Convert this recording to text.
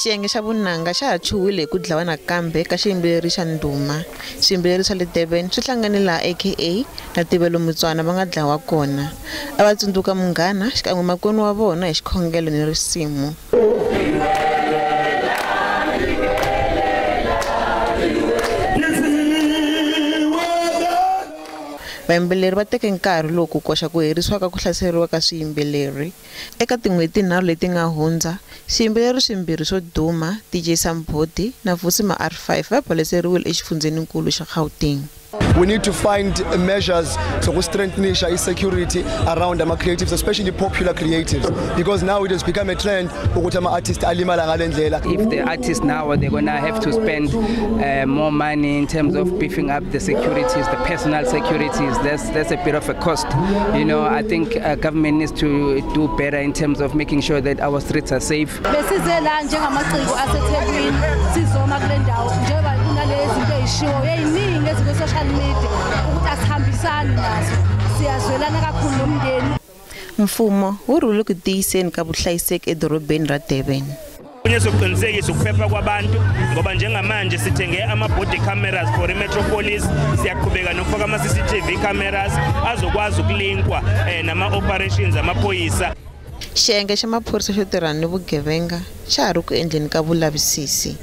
Xiyenge xa vunanga xa ha chuhile hi ku dlawa nakambe ka xiyimbeleri xa ndhuma. Swiyimbeleri swa le Durban swi hlangane laha AKA na Tebello Motswana va nga dlawa kona. A va tsundzuka munghana xikan'we makwenu wa vona hi xikhongelo ni risimu. Vayimbeleri va teke nkarhi lowu ku koxa ku herisiwa ka ku hlaseriwa ka swiyimbeleri. Eka tin'hweti tinharhu leti nga hundza, swiyimbeleri swimbirhi swo duma, DJ Sumbody na Vusi Ma-R5 va baleseriwile exifundzheninkulu xa Gauteng. We need to find measures to strengthen security around our creatives, especially popular creatives, because now it has become a trend ukuthi ama-artists alimala ngale ndlela. If the artists now, they're gonna have to spend more money in terms of beefing up the securities, the personal securities. That's a bit of a cost. I think government needs to do better in terms of making sure that our streets are safe. Besize la njengamaciko aseThekwini sizoma kule ndawo njengoba kunalezi zinto ezishiwo eziningi ezikwi-social media ukuthi asihambisani nazo, siyazwelana kakhulu nomndeni. Mfumo wu rhule ku tiyiseni ka vuhlayiseki edorobeni ra Durban. Okunye sokuqinisekisa ukuphepha kwabantu, ngoba njengamanje sithenge ama-body cameras for i-metropolis. Siyaqhubeka nokufaka ama-CCTV cameras azokwazi ukulinkwa nama-operations amaphoyisa. Xiyenge xa maphorisa xo tirhana ni vugevenga xa ha ri ku endleni ka vulavisisi.